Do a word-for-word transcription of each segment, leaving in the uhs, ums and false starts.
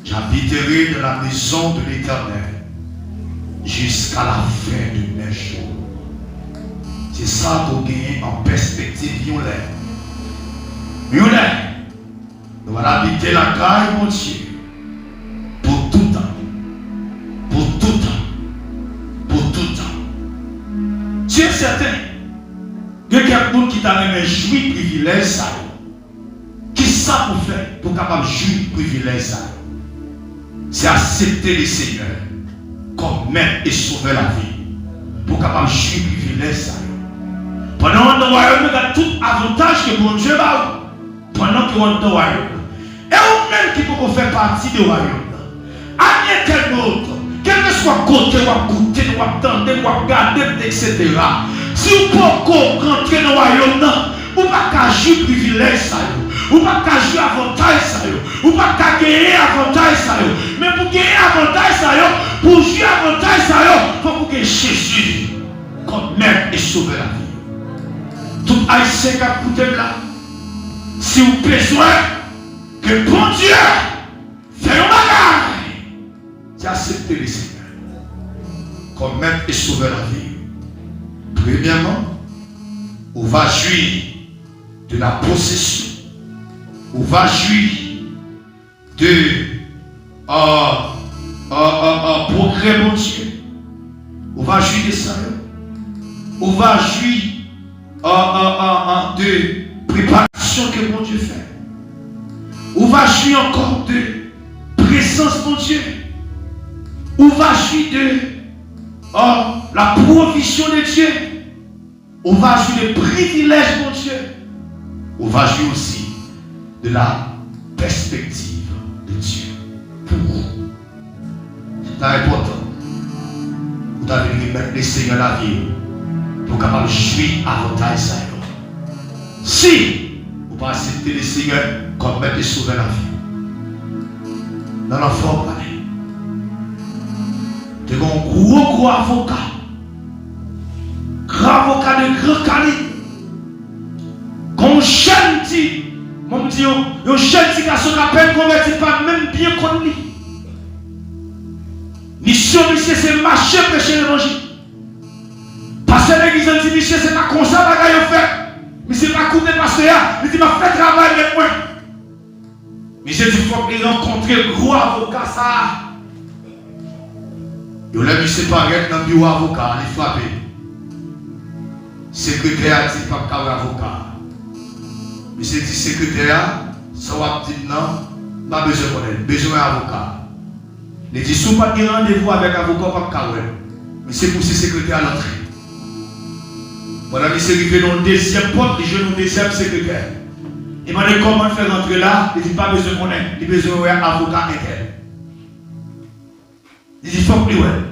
J'habiterai dans la maison de l'Éternel jusqu'à la fin de mes jours. Se sa pou w genyen an pèspektiv yon lè. Yon lè, nou va abite lakay Bondye pou toutan. Pou toutan. Pou toutan. Dye sèten, gen kèk moun ki ta renmen jwi privilèj sa yo. Kisa pou fè pou w kapab jwi privilèj sa yo? Se aksepte Lesenyè kòm Mèt e Sovè lavi w pou w kapab jwi privilèj sa yo. Pandan w anndan wayòm nan, gade tout avantaj ke Bondye ba w pandan ke w anndan wayòm nan. E ou menm ki poko fè pati de wayòm nan, ami entènot, kèlkeswa kote w ap koute n, w ap tande n, w ap gade n, etsetera, si w poko rantre nan wayòm nan, ou pa ka jwi privilèj sa yo, ou pa ka jwi avantaj sa yo, ou pa ka genyen avantaj sa yo. Men pou genyen avantaj sa yo, pou w jwi avantaj sa yo, fòk ou gen Jezi kòm Mèt e Sovè lavi w. Tout Ayisyen k ap koute m la, si w bezwen ke Bondye fè yon bagay, se aksepte Lesenyè kòm Mèt e Sovè lavi w. Premyèman, ou va jwi de la posesyon. Ou va jwi de euh, euh, euh, euh, pwogrè Bondye. Ou va jwi de sa yo. Ou va jwi euh, euh, euh, euh, de preparasyon ke Bondye fè. Ou va jwi ankò de prezans Bondye. Ou va jwi de euh, la pwovizyon de Dye. Ou va jwi de privilèj Bondye. Ou va jwi osi de la pèspektiv de Dye pou ou. Li ta enpòtan pou w ta vin remèt Lesenyè lavi w pou w kapab jwi avantaj sa yo. Si ou pa aksepte Lesenyè kòm Mèt e Sovè lavi w, nan lanfè w prale. Te gen yon gwo, gwo avoka, gran avoka de gran kalib. Gon jèn ti, mwen m di yon, yon jèn ti gason k apèn konvèti, pa menm byen konn li. Misyon misye se mache preche levanjil. Pastè legliz lan di misye se pa konsa bagay yo fèt. Misye pa koute pastè a, li di m ap fè travay mèt mwen. Misye di fòk li rankontre gwo avoka sa a. Yon lè misye parèt nan biwo avoka a, li frape. Sekretè a di l p ap ka wè avoka a. Misye di sekretè a, sa w ap di m nan, m pa bezwen konnen l, m bezwen wè avoka a. Li di si w pa t gen randevou avèk avoka w p ap ka wè l. Misye pouse sekretè a l antre. Pandan misye rive nan yon dezyèm pòt, li jwenn yon dezyèm sekretè. Li mande kòman l fè rantre la, li di l pa bezwen konnen, li bezwen wè avoka entèl. Li di fòk li wè l.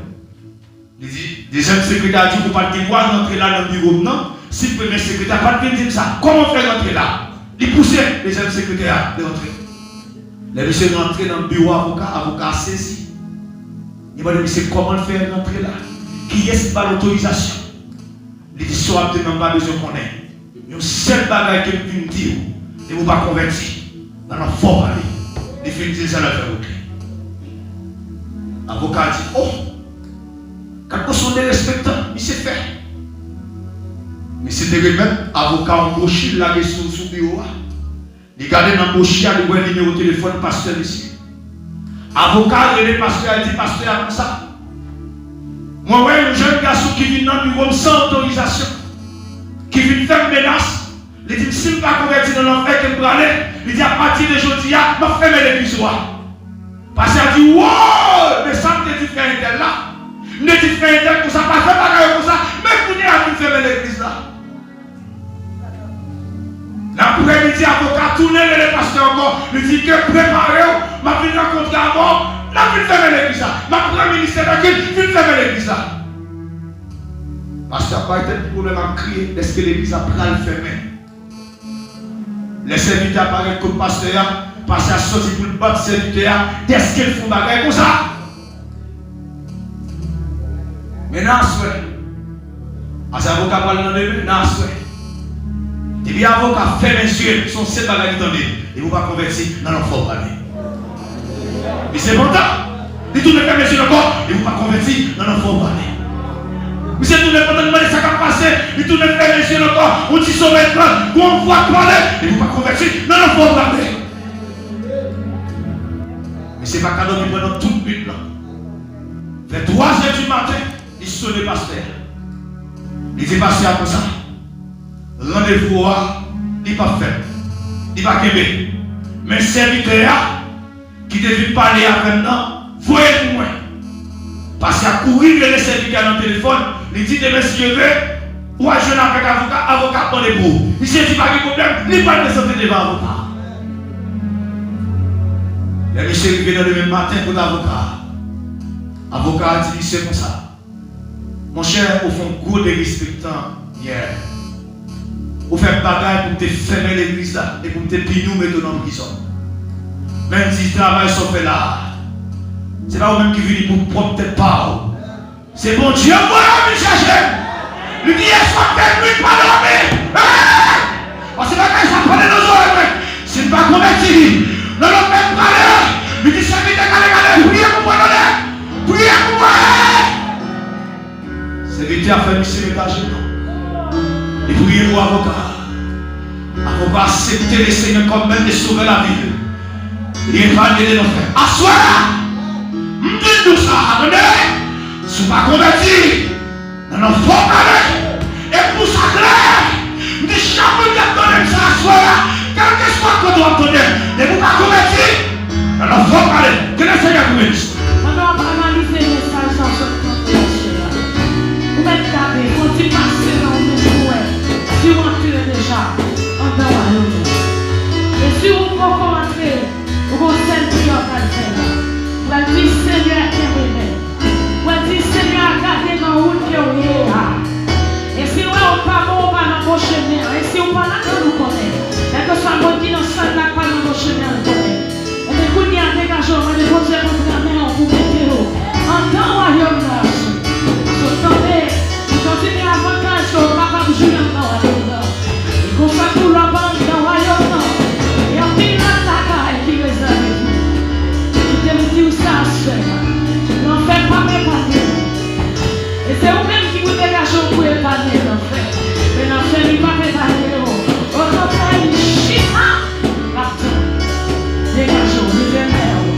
Li di, dezyèm sekretè a di ou pa t gen dwa rantre la nan biwo m nan, si premye sekretè a pa t vin di m sa, kòman w fè rantre la? Li pouse dezyèm sekretè a rantre. Lè misye rantre nan biwo avoka, avoka a sezi. Li mande misye kòman l fè rantre la? Kiyès ki ba l otorizasyon? Li di sa w ap di m nan m pa bezwen konnen. Yon sèl bagay ke m vin di w, depi w pa konvèti, nan lanfè w prale. Li fin di l sa l al fè wout li. Avoka a di oh! Gad kòman w derespektan misye fè. Misye te remèt avoka a yon bwochi l lage sou sou biwo a. Li gade nan bwochi a, li wè nimewo telefòn pastè misye. Avoka a rele pastè a, li di pastè a konsa, mwen wè yon jèn gason ki vin nan biwo m san otorizasyon, ki vin fè m menas. Li di m si m pa konvèti nan lanfè ke m prale. Li di apati de jodi a m ap fèmen legliz ou a. Pastè a di wo! Men sa m te di frè entèl la. M te di frè entèl konsa pa fè bagay yo konsa. Men kounye a m vin fèmen legliz la. Nan aprèmidi avoka a tounen rele pastè ankò. Li di ke prepare w, m ap vin rankontre avè w. N ap vin fèmen legliz la. M ap pran ministè trankil, vin fèmen legliz la. Pastè ap bay tèt li pwoblèm, ap kriye dèske legliz la pral fèmen. Lè sèvitè a parèt kot pastè a, pastè a sòti pou l bat sèvitè a dèske l fè yon bagay konsa. Men nan aswè, ase avoka pral nan demen, nan aswè. Depi avoka fèmen zye l, se yon sèl bagay li tande, depi w pa konvèti, nan lanfè w prale. Li se pantan. Li tounen fèmen je l ankò. Depi w pa konvèti, nan lanfè w prale. Misye tounen pantan, li mande sa k ap pase. Li tounen fèmen je l ankò. Yon ti somèy pran. Gon vwa k pale. Depi w pa konvèti, nan lanfè w prale. Misye pa ka dòmi pandan tout nuit lan. Vè twa zè di maten, li sone pastè a. Li di pastè a konsa, randevou a, li p ap fèt. Li pa kenbe. Men sèvitè a, ki te vin pale avè m nan, voye l pou mwen. Pastè a kouri rele sèvitè a nan telefòn, li di, demen si Dye vle, w al jwenn avèk avoka, avoka ap mande pou ou. Misye di pa gen pwoblèm, li pral prezante devan avoka a. Lè misye rive nan demen maten kote avoka a, avoka a di misye konsa, monchè, ou fè yon gwo derespektan yè. Ou fè bagay pou m te fèmen legliz la e pou m te pini w, mete w nan prizon. Men m di, travay sa w fè la a, se pa ou menm ki vini pou pwòp tèt pa w. Se Bondye m voye w vin chèche m. Li di, yè swa tèt nwit pa dòmi. Hey! Paske bagay sa pale nan zòrèy mwen. Si m pa konvèti, nan lòt men m prale. Li di, sèvitè, gade, gade, priye pou mwen, tande. Priye pou mwen. Sèvitè a fè misye met ajenou. Li priye pou avoka a. Avoka a aksepte Lesenyè kòm Mèt e Sovè lavi l. Li epanye de lanfè. Aswè a, m vin di w sa, tande. Si w pa konvèti, nan lanfè w prale. E pou sa klè, m di chak moun k ap tande m sa aswè a, kèlkeswa kote w ap tande m, depi w pa konvèti, nan lanfè w prale. Ke Lesenyè beni w. Pandan w ap analize mesaj sa w sot tande aswè a, ou mèt gade, fò w ti pase nan ou menm pou w wè si w antre deja anndan wayòm nan. E si w poko antre, ou gon sèl priyè w pral fè la. Ou pral di, Senyè, kenbe men. Ou pral di, Senyè, gade nan wout ke w ye a. E si w wè w pa bon, ou pa nan bon chemen an. E si w pa ladan l, ou konnen. Kèlkeswa moun ki nan sal la k pa nan bon chemen an, l konnen. Ebyen, kounye a, degaje w, mande Bondye pou l pran men w, pou mete w anndan wayòm nan aswè. Paske w tande, ou tande gen avantaj ke w kapab jwi anndan wayòm nan. E konsa tou, lè w pa anndan wayòm nan, gen anpil lòt lakay ki rezève pou ou. Kite m di w sa aswè a, lanfè p ap epanye w. E se ou menm ki pou degaje w pou epanye lanfè. Men lanfè, li p ap epanye w. Okontrè, li chita, l ap tann. Degaje w, leve men w.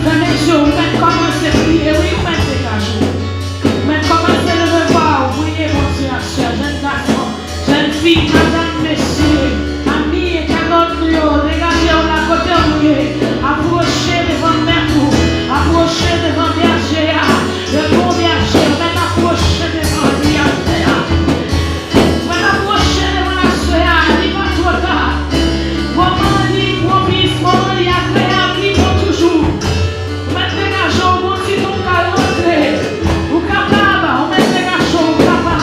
Fèmen je w, ou mèt kòmanse priye, wi, ou mèt degaje w. Ou mèt kòmanse leve vwa w, priye Bondye aswè a, jèn gason. Jèn fi, madanm, mesye, ami, entènot nou yo, degaje w la kote w ye. Apwoche devan mèt ou, apwoche devan bèje a, le bon bèje, ou mèt apwoche devan li aswè a. Ou mèt apwoche devan l aswè a, li pa twò ta. Moman li pwopis, moman li agreyab, li bon toujou. Ou mèt degaje w, gon ti tan w ka rantre. Ou kapab, ou mèt degaje w, ou kapab.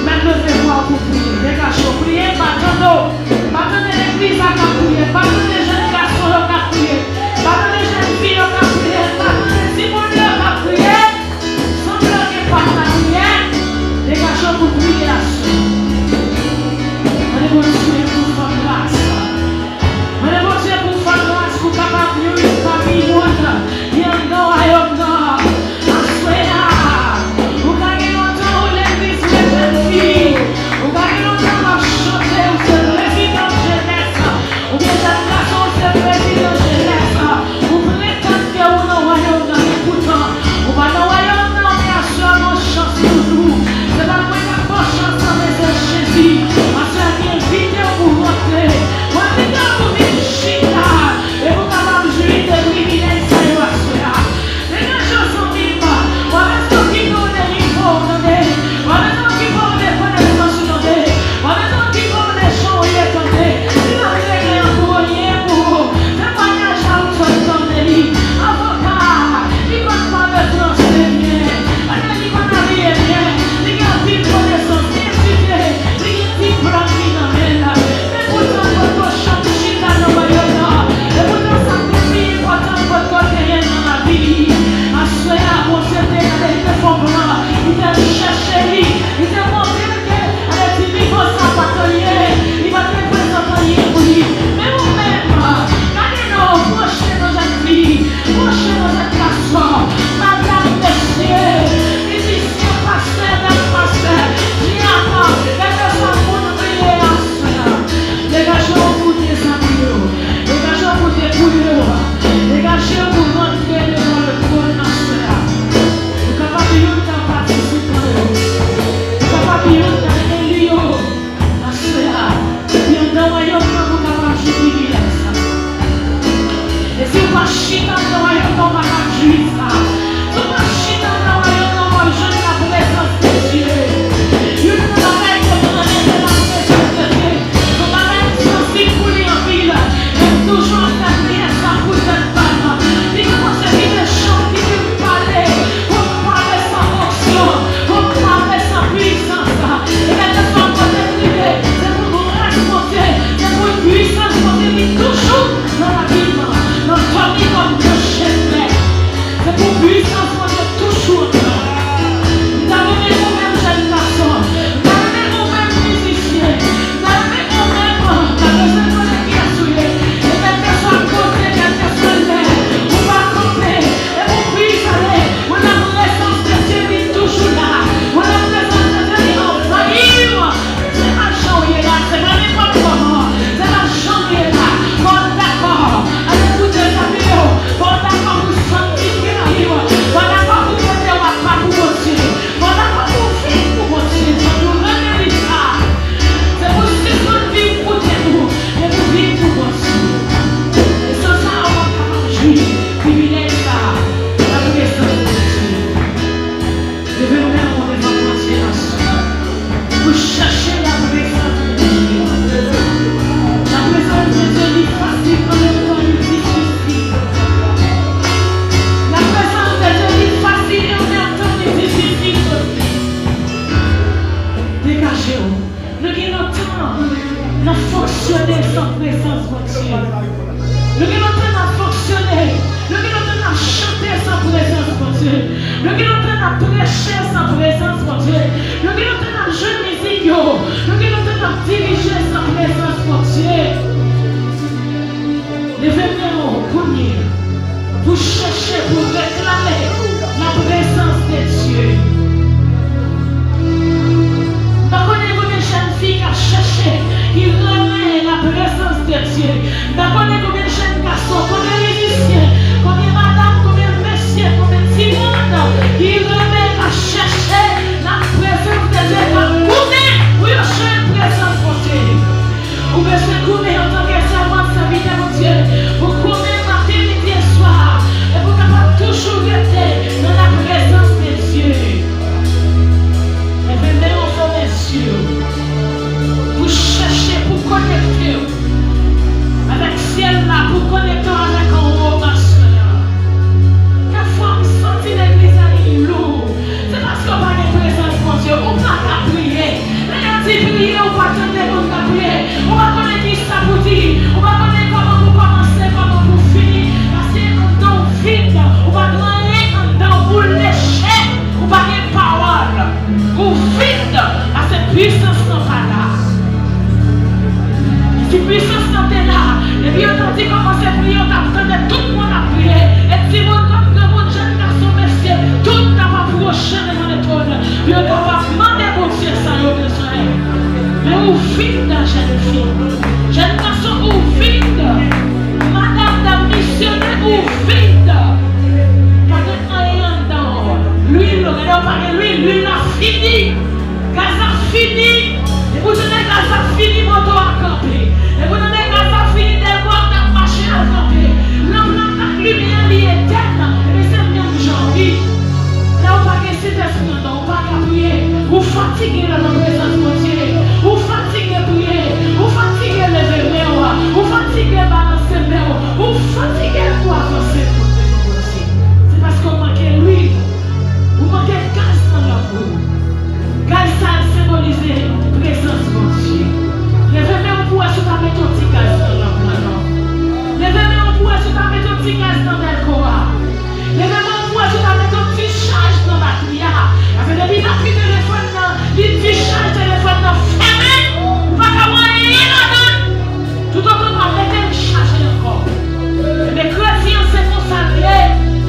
Mèt leve vwa w pou priye. Bondye. Nou gen lontan n ap preche san prezans Bondye. Nou gen lontan n ap jwe mizik yo. Nou gen lontan n ap dirije san prezans Bondye. Leve men w kounye a pou chèche, pou reklame la présence de Dieu. M pa konnen konbyen jèn fi k ap chèche, ki renmen la présence de Dieu. M pa konnen konbyen jèn gason, konbyen mizisyen, konbyen madanm, konbyen mesye, konbyen timoun ki renmen, k ap chèche la présence de Dieu, k ap goumen pou yo jwenn prezans Bondye. Ou bezwen goumen antanke sèvant, sèvitè Bondye, pou goumen maten, midi e swa, e pou kapab toujou rete nan la prezans de Dye. Leve men w, fèmen zye w, pou chèche, pou konekte w avèk syèl la, pou konekte w avèk anwo aswè a. Kèk fwa m santi legliz la li lou. Se paske w pa gen prezans Bondye, ou pa ka priye. Lè yo di priye, ou pa tande moun k ap priye. Ou pa konnen kisa pou di. Ou pa konnen kòman pou kòmanse, kòman pou fini. Paske anndan w vid. Ou pa gen anyen anndan w pou leche. Ou pa gen pawòl. Ou vid. Paske pwisans lan pa la. Si pwisans lan te la, depi yo ta di kòmanse priye, ou t ap tande tout moun ap priye. E timoun kòm granmoun, jèn gason, mesye, tout t ap apwoche devan lentwòn pou yo kapab mande Bondye sa yo bezwen. Men ou vid, jèn fi. Jèn gason, ou vid. Madanm, dam, misyonè, ou vid. Pa gen anyen anndan w. Lwil, lè w pa gen lwil, lwil la fini. Gaz la fini. Depi w tande gaz la fini, moto a kanpe. Depi w tande gaz la fini, dèlko a t ap mache al kanpe. Lanp lan t ak limyè li etèn. Ebyen, se menm jan wi. Lè w pa gen Sentespri anndan w, ou pa ka priye. Ou fatige nan prezans Bondye. Ou fatige priye. Ou fatige leve men w. Ou fatige balanse men w. Ou fatige pou avanse pou devan Bondye. Se paske w manke lwil. Ou manke gaz nan lanp ou. Gaz sa a senbolize prezans Bondye. Leve men w pou wè si w ta mete yon ti gaz nan lanp lan non. Leve men w pou wè si w ta mete yon ti gaz nan dèlko a. Leve men w pou wè si w ta mete yon ti chaj nan batri a. Paske depi batri telefòn nan, li dichaj telefòn nan fèmen, ou pa ka wè anyen ladan l. Toutotan w ap mete l chaje ankò. Ebyen, kretyen an se konsa l ye.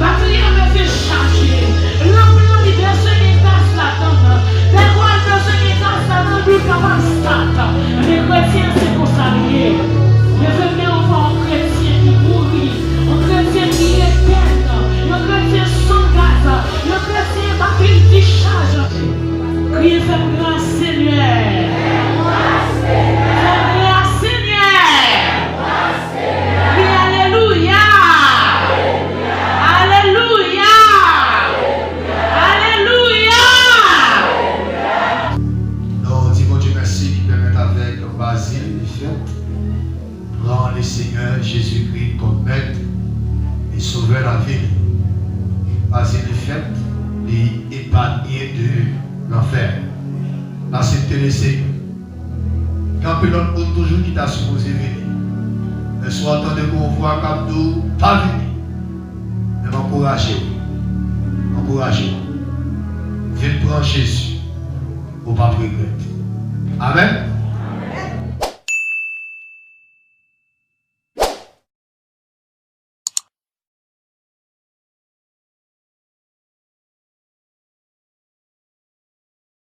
Batri an bezwen chaje. Lanp lan li bezwen gen gaz ladan l. Dèlko a l bezwen gen gaz ladan l pou l kapab stat. Ebyen, kretyen an se konsa l ye. Leve men w pou yon kretyen ki mouri. Yon kretyen ki etèn. Yon kretyen san gaz. Yon kretyen batri l dichaj. Kriye, fè m gras, Senyè. Fè m gras, Senyè. Kriye, alelouya. Alelouya. Alelouya. Nou di Bondye mèsi ki pèmèt avèk Bazil li fèt. Pran le Seigneur Jésus-Christ comme maître et sauveur la vie. Pase le fèt, li epanye de lanfè. N asepte le Seigneur. Gen anpil lòt moun toujou ki ta sipoze vini. Men si w tande gon vwa k ap di w pa vini, men m ankouraje w. Ankouraje w. Vin pran Jezi. Ou p ap regrèt. Amèn.